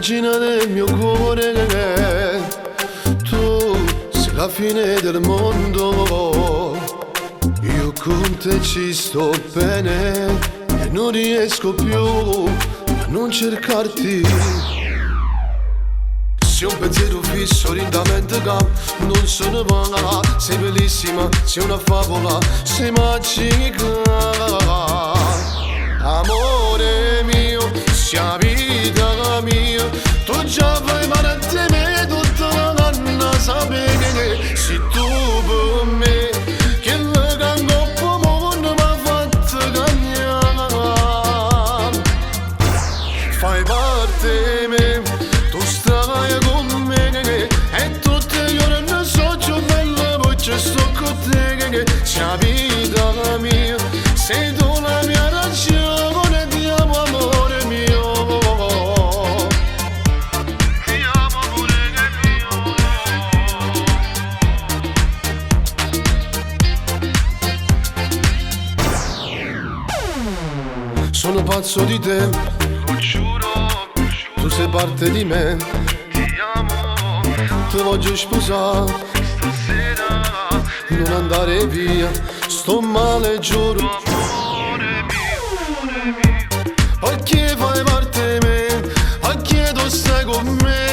Regina del mio cuore, tu sei la fine del mondo. Io con te ci sto bene e non riesco più a non cercarti. Sei un pensiero fisso dint' 'a mente che non se ne va. Sei bellissima, sei una favola, sei magica. Amore mio, sei 'a vita mia. Tu già fai parte 'e me, tutt' l'anno sapere. Si tu per me, chell che 'ncopp' 'o munno m'ha fatto cagnà. Fai parte 'e me, tu stai con me e tutte 'e juorne so' cchiù belle pecché sto cu te. Si 'a vita mia, sei tu la mia ragione, ti amo amore mio. Ti amo amore mio. Sono pazzo di te, lo giuro, tu sei parte di me. Ti amo, ti voglio sposare stasera. Non andare via, sto male giuro. Amore mio, amore mio. Perché fai parte di me, perché tu stai con me.